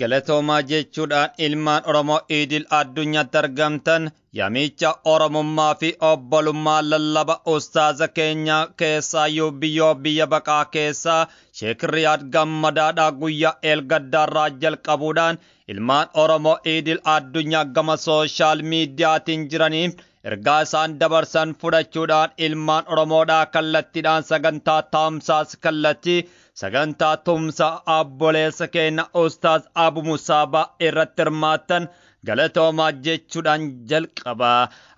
Galatoomaa jechuudhaan ilmaan Oromoo idil addunyaatti argamtan yamicha Oromummaa fi obbolummaa lallaba ustaaza keenya keessaayyuu biyyoo biyya baqaa keessaa Sheek Riyaad Gammadaadhaa guyyaa eelgaddaarraa jalqabuudhaan ilmaan Oromoo idil addunyaa gama sooshaal miidiyaatiin jiraniif ergaa isaan dabarsan fudhachuudhaan ilmaan Oromoodhaa kallattiidhaan sagantaa taamsaas kallattii sagantaa tumsa obboleessa keenya Ustaaz Abu Musaabaa irratti hirmaattan galatoomaa jechuudhaan jalqaba.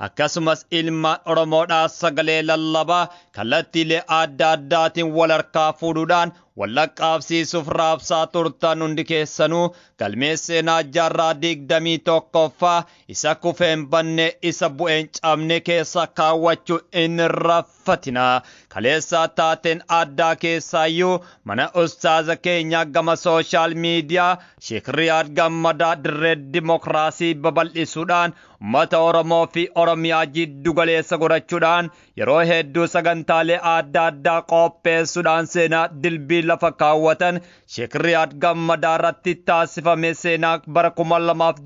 Akkasumas ilmaan Oromoodhaa sagalee lallabaa kallattiilee adda addaatiin wal harkaa fuudhuudhaan wallaqqaabsiisuuf raabsaa turtan hundi keessanuu galmee seenaa jaarraa 21ffaa isa kufeen banne isa bu'een cabne keessa kaawwachuu hin raffatina. Kaleessaa taateen addaa keessaayyuu mana ustaaza keenyaa gama sooshaal miidiyaa Sheek Riyaad Gammadaa dirree dimokiraasii babal'isuudhaan uummata Oromoo fi Oromiyaa jiddu galeessa godhachuudhaan yeroo hedduu sagantaalee adda addaa qopheessuudhaan seenaa dilbii lafa kaawwatan Sheek Riyaad Gammadaa irratti taasifame seenaa bara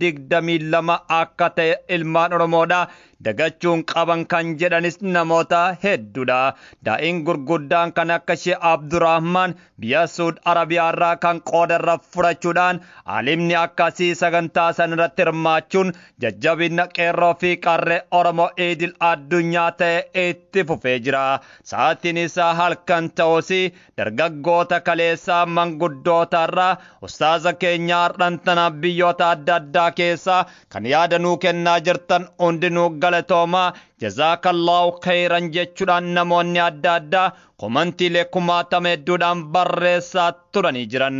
2022 akka ta'e ilmaan Oromoodha. Dagachuun qaban kan jedhanis namoota hedduudha. Daa'iin gurguddaan kan akka Sheek Abdurrahman biyya Suud Arabiyaa irraa kan qooda irra fudhachuudhaan alimni akkasii sagantaa san irratti hirmaachuun jajjabina qeerroo fi qarree Oromoo idil addunyaa ta'e itti fufee jira. Sa'aatiin isaa halkan ta'us dargaggoota kaleessaa manguddoota irraa ustaaza keenya har'an tana biyyoota adda addaa keessaa kan yaada nuu kennaa jirtan hundinuu galatoomaa jazaakallahu khayran jechuudhaan namoonni adda addaa komantiilee kumaatama hedduudhaan barreessaa turanii jiran.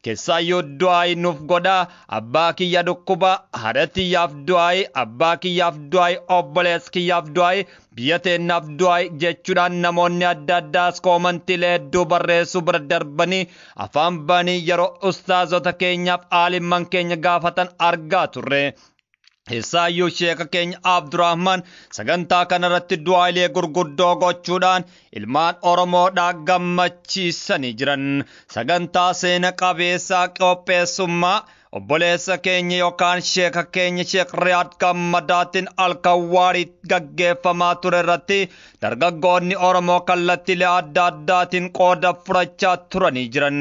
Keessaayyuu du'aayi nuuf godhaa abbaa kiyya dhukkuba haadha tiyyaaf du'aayi abbaa kiyyaaf du'aayi obboleessa kiyyaaf du'aayi biyya teennaaf du'aayi jechuudhaan namoonni adda addaas komantiilee hedduu barreessuu bira darbanii afaan banii yeroo ustaazota keenyaaf aalimman keenya gaafatan argaa turre. Keessaayyuu sheeka keenya Abdurrahman sagantaa kanarratti du'aalee gurguddoo gochuudhaan ilmaan Oromoodhaa gammachiisanii jiran. Sagantaa seena qabeessaa qopheessummaa obboleessa keenya yookaan sheeka keenya Sheek Riyaad Gammadaatiin halkan waarii gaggeeffamaa ture irratti dargaggoonni Oromoo kallattiilee adda addaatiin qooda fudhachaa turanii jiran.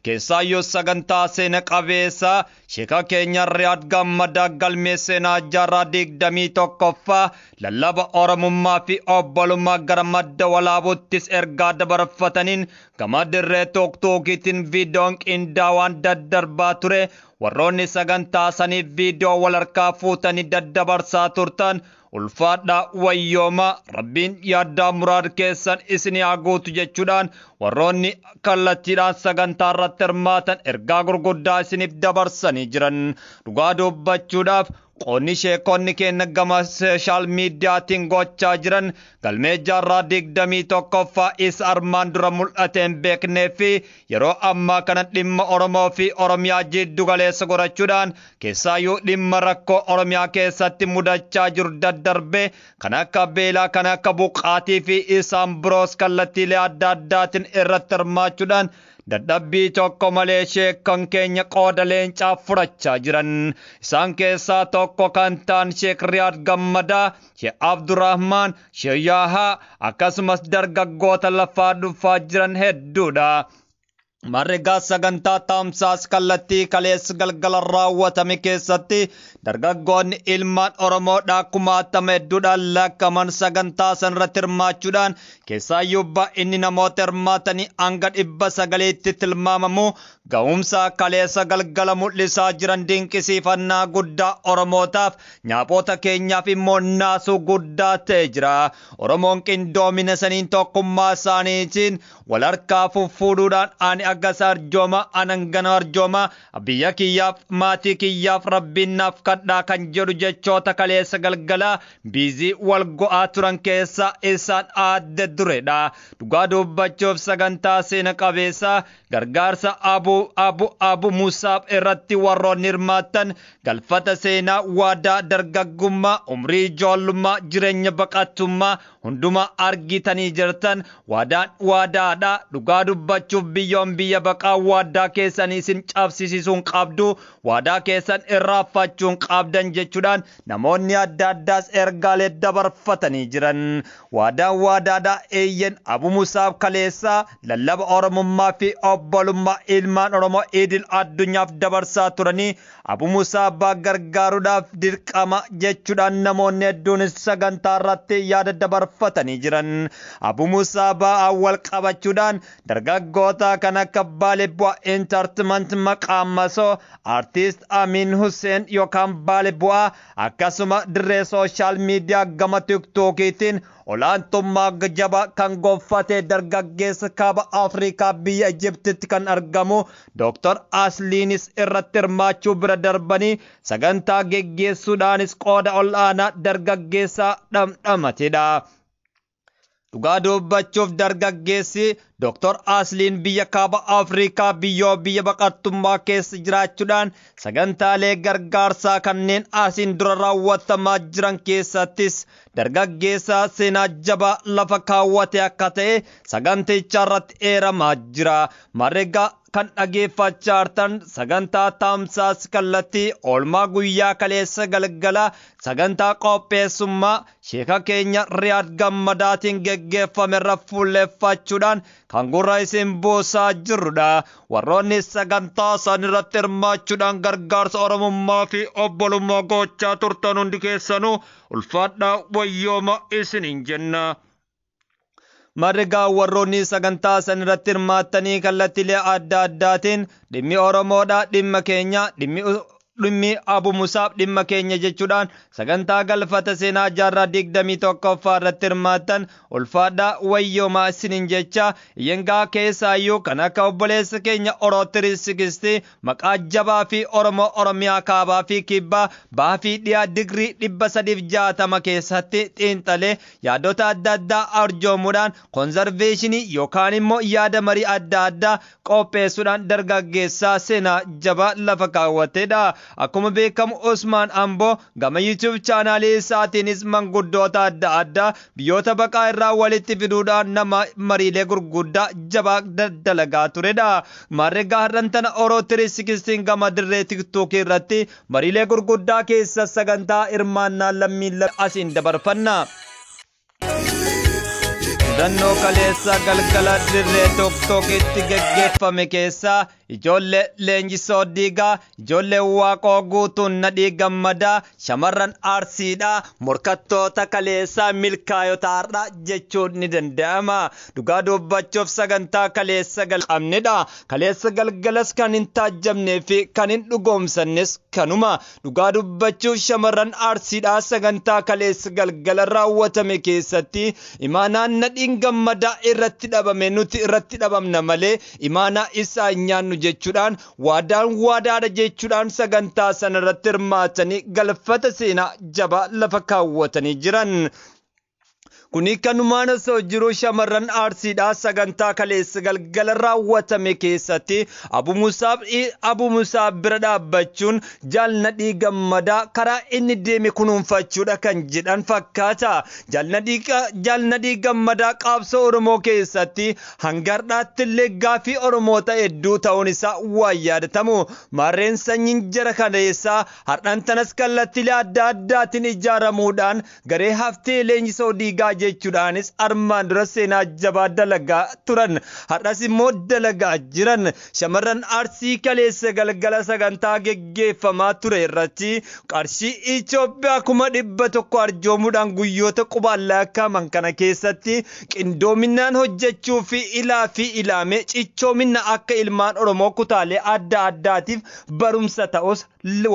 Keessaayyuu sagantaa seena qabeessaa sheeka keenya Riyaad Gammadaa galmee seenaa jaarraa 21ffaa lallaba Oromummaa fi obbolummaa gara madda walaabuttis ergaa dabarfataniin gama dirree tuuktuukiitiin viidiyoon qindaawaan daddarbaa ture. Warroonni sagantaa saniif viidiyoo wal harkaa fuutanii daddabarsaa turtan ulfaadhaa wayyooma rabbiin yaaddaa muraad keessan isinii haa guutu jechuudhaan warroonni kallattiidhaan sagantaa irratti hirmaatan ergaa gurguddaa isiniif dabarsanii jiran. Dhugaa dubbachuudhaaf qoonni sheekonni keenya gama sooshaal miidiyaatiin gochaa jiran galmee jaarraa 21ffaa isa armaan dura mul'ate hin beeknee fi yeroo ammaa kana dhimma Oromoo fi Oromiyaa jiddu galeessa godhachuudhaan keessaayyuu dhimma rakkoo Oromiyaa keessatti mudachaa jiru daddarbee kan akka beelaa kan akka buqqaatii fi isaan biroos kallattiilee adda addaatiin irratti hirmaachuudhaan dadhabbii tokko malee sheekan keenya qooda leencaa fudhachaa jiran. Isaan keessaa tokko kan ta'an Sheek Riyaad Gammadaa, Sheek Abdurrahman, Sheek Yaahaa akkasumas dargaggoota lafaa dhufaa jiran hedduudha. Marrigaa sagantaa taamsaas kallattii kaleessa galgala raawwatame keessatti dargaggoonni ilmaan Oromoodhaa kumaatama hedduudhaan lakkaman sagantaa sanarratti hirmaachuudhaan keessaayyuu baay'inni namoota hirmaatanii hanga 900tti tilmaamamu ga'umsa kaleessa galgala mul'isaa jiran dinqisiifannaa guddaa Oromootaaf nyaaphoota keenyaaf immoo naasuu guddaa ta'e jira. Oromoon qindoomina saniin tokkummaa isaaniitiin wal harkaa fuffuudhuudhaan ani akkas arjooma anan gana arjooma biyya kiyyaaf maatii kiyyaaf rabbiin naaf kadhaa kan jedhu jechoota kaleessa galgalaa biizii wal go'aa turan keessa isaan adda dureedha. Dhugaa dubbachuuf sagantaa seena qabeessa gargaarsa Abu Abu Abu Musaab irratti warroonni hirmaatan galfata seenaa waadaa dargaggummaa umrii ijoollummaa jireenya baqattummaa hundumaa argitanii jirtan waadaan waadaadha. Dhugaa dubbachuuf biyyoon biyya baqaa waadaa keessan isin cabsisiisuun qabdu, waadaa keessan irraanfachuun qabdan jechuudhaan namoonni adda addaas ergaalee dabarfatanii jiran. Waadaan waadaadhaa eeyyen Abu Musaab kaleessaa lallaba Oromummaa fi obbolummaa ilmaan Oromoo idil addunyaaf dabarsaa turanii Abu Musaab gargaaruudhaaf dirqama jechuudhaan namoonni hedduunis sagantaa irratti yaada dabarfatanii jiran. Abu Musaab awwal qabachuudhaan dargaggoota kan akka Baalee Bu'aa Entertainment maqaa masoo Artiist Amin Hussein yookaan Baalee Bu'aa akkasuma dirree sooshaal miidiyaa gama tiktookiitiin olaantummaa jabaa kan gonfate dargaggeessa kaaba Afrikaa biyya Ijiptitti kan argamu Dr. Asliinis irratti hirmaachuu bira darbanii sagantaa geggeessuudhaanis qooda ol'aanaa dargaggeessaa dhamdhamatedha. Dhugaa dubbachuuf dargaggeessi Dr. Asliin biyya kaaba Afrikaa biyyoo biyya baqattummaa keessa jiraachuudhaan sagantaalee gargaarsaa kanneen asiin dura raawwatamaa jiran keessattis dargaggeessa seenaa jabaa lafa kaawwate akka ta'e saganticha irratti eeramaa jira. Mareegaa kan dhageeffachaa jirtan sagantaa tamsaas kallattii oolmaa guyyaa kaleessa galgala sagantaa qopheessummaa sheeka keenya Riyaad Gammadaatiin geggeeffame irra fuulleeffachuudhaan kan gurra isin buusaa jirrudha. Warroonni sagantaa isaan irratti hirmaachuudhaan gargaarsa Oromummaa fi obbolummaa gochaa turtan hundi keessanuu ulfaadhaa wayyooma isiniin jenna. Margaa warroonni sagantaa san irratti hirmaattanii kallattiilee adda addaatiin dhimmi Oromoodha, dhimma keenya, dhimmi Abu Musaab dhimma keenya jechuudhaan sagantaa galfata seenaa jaarraa 21ffaa irratti hirmaattan ulfaadhaa wayyoomaa isiniin jecha yengaa keessaayyuu kan akka obboleessa keenya Orootirii Sigistii maqaa jabaa fi Oromoo Oromiyaa kaabaa fi kibbaa bahaa fi dhiyaa digirii 360 keessatti xiinxalee yaadota adda addaa arjoomuudhaan konzerveeshinii yookaan immoo yaada marii adda addaa qopheessuudhaan dargaggeessaa seenaa jabaa lafa kaawwatedha. Akkuma beekamu Usmaan Amboo gama YouTube chaanaalii isaatiinis manguddoota adda addaa biyyoota baqaa irraa walitti fiduudhaan nama mariilee gurguddaa jabaa dalagaa turedha. Maarreegaa har'an tana Oroo 360 gama dirree tiktookii irratti mariilee gurguddaa keessa sagantaa hirmaannaa lammiin asiin dabarfanna. Mudannoo kaleessa galgala dirree tiktookitti geggeeffame keessaa ijoollee leenjisoo diigaa, ijoollee waaqoo guutuun nadhii gammadaa, shamarran arsiidhaa, morkattoota kaleessaa milkaayota har'aa jechuun ni danda'ama. Dhugaa dubbachuuf sagantaa kaleessa galqabnedha. Kaleessa galgalas kan hin taajjabnee fi kan hin dhugoomsannes kanuma. Dhugaa dubbachuuf shamarran arsiidhaa sagantaa kaleessa galgala raawwatame keessatti imaanaan nadhiin gammadaa irratti dhabame nuti irratti dhabamna malee imaanaa isaa hin nyaannu jechuudhaan waadaan waadaadha jechuudhaan sagantaa sana irratti hirmaatanii galfata seenaa jabaa lafa kaawwatanii jiran. Kuni kanumaan osoo jiru shamarran arsiidhaa sagantaa kaleessa galgala raawwatame keessatti Abu Musaab bira dhaabbachuun jaalnadhii gammadaa karaa inni deeme kunuunfachuudha kan jedhan fakkaata. Jaalnadhii gammadaa qabsoo Oromoo keessatti hangardhaatti illee gaaffii Oromoota hedduu ta'uun isaa waan yaadatamu. Maarreen sanyiin jara kaleessaa har'aan tanas kallattiilee adda addaatiin ijaaramuudhaan garee haftee leenjisoo diigaa jechuudhaanis armaan dura seenaa jabaa dalagaa turan. Har'as immoo dalagaa jiran. Shamarran Arsii kaleessa galgala sagantaa geggeeffamaa ture irratti qarshii Itoophiyaa 100,000 arjoomuudhaan guyyoota qubaan lakkaa'aman kana keessatti qindoominaan hojjechuu fi ilaa fi ilaamee cichoomina akka ilmaan Oromoo kutaalee adda addaatiif barumsa ta'us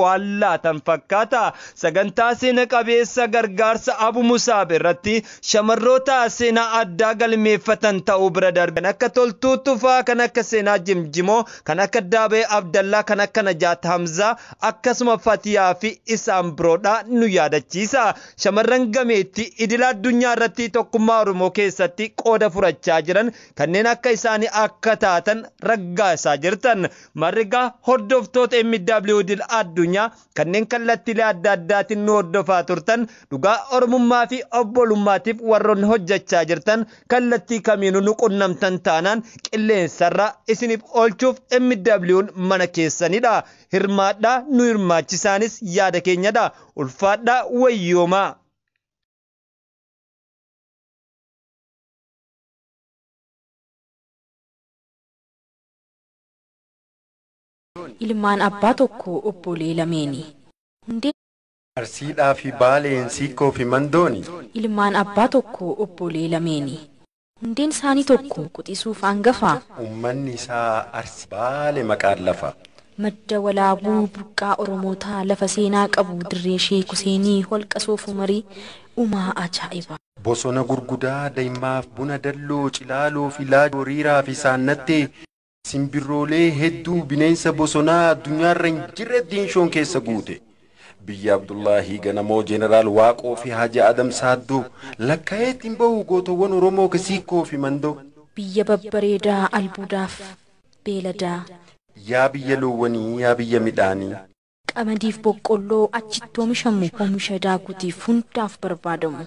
waan laatan fakkaata. Sagantaa seena qabeessa gargaarsa Abu Musaab irratti shamarroota seenaa addaa galmeeffatan ta'uu bira darban akka Toltuu Tufaa, kan akka Seenaa Jimjimoo, kan akka Daabee Abdallaa, kan akka Najaat Hamzaa akkasuma Fatiyaa fi isaan biroodha nu yaadachiisa. Shamarran gameetti idila addunyaa irratti tokkummaa Oromoo keessatti qooda furachaa jiran kanneen akka isaanii akka taatan raggaasaa jirtan. Marrigaa hordoftoota MW idil addunyaa kanneen kallattiilee adda addaatiin nu hordofaa turtan, dhugaa Oromummaa fi obbolummaatiif warroonni hojjechaa jirtan, kallattii kamiinuu nu qunnamtan taanaan qilleensarra isiniif oolchuuf MW'n mana keessanidha. Hirmaadhaa, nu hirmaachisaanis yaada keenyadha. Ulfaadhaa, wayyoomaa. Ilmaan abbaa tokko obbolee lameeni. Hundee Arsiidhaa fi Baaleen, Siikkoo fi Mandooni. Ilmaan abbaa tokko obbolee lameeni. Hundeen isaanii tokko quxisuuf hangafaa. Uummanni isaa Arsi Baale maqaan lafa. Madda Walaabuu, burqaa Oromootaa, lafa seenaa qabu, dirree Sheek Huseenii, holqa Soofumarii, uumaa ajaa'ibaa. Bosona gurgudaa daa'imaaf buna dalloo cilaaloo fi laajoo riiraa fi saannattee simbirroolee hedduu bineensa bosonaa addunyaarra hin jirre diinshoon keessa guute. Biyya Abdullaahii Ganamoo, Jeeneraal Waaqoo fi Haji Adam Saaddoo lakkaa'eetti hin bahu gootowwan Oromoo Siikkoo fi Mandoo. Biyya babbareedaa albuudaaf beeladaa. Yaa biyya loowwanii, yaa biyya midhaanii. Qamadiif boqqolloo achitti oomishamu, oomisha daakutiif hundaaf barbaadamu.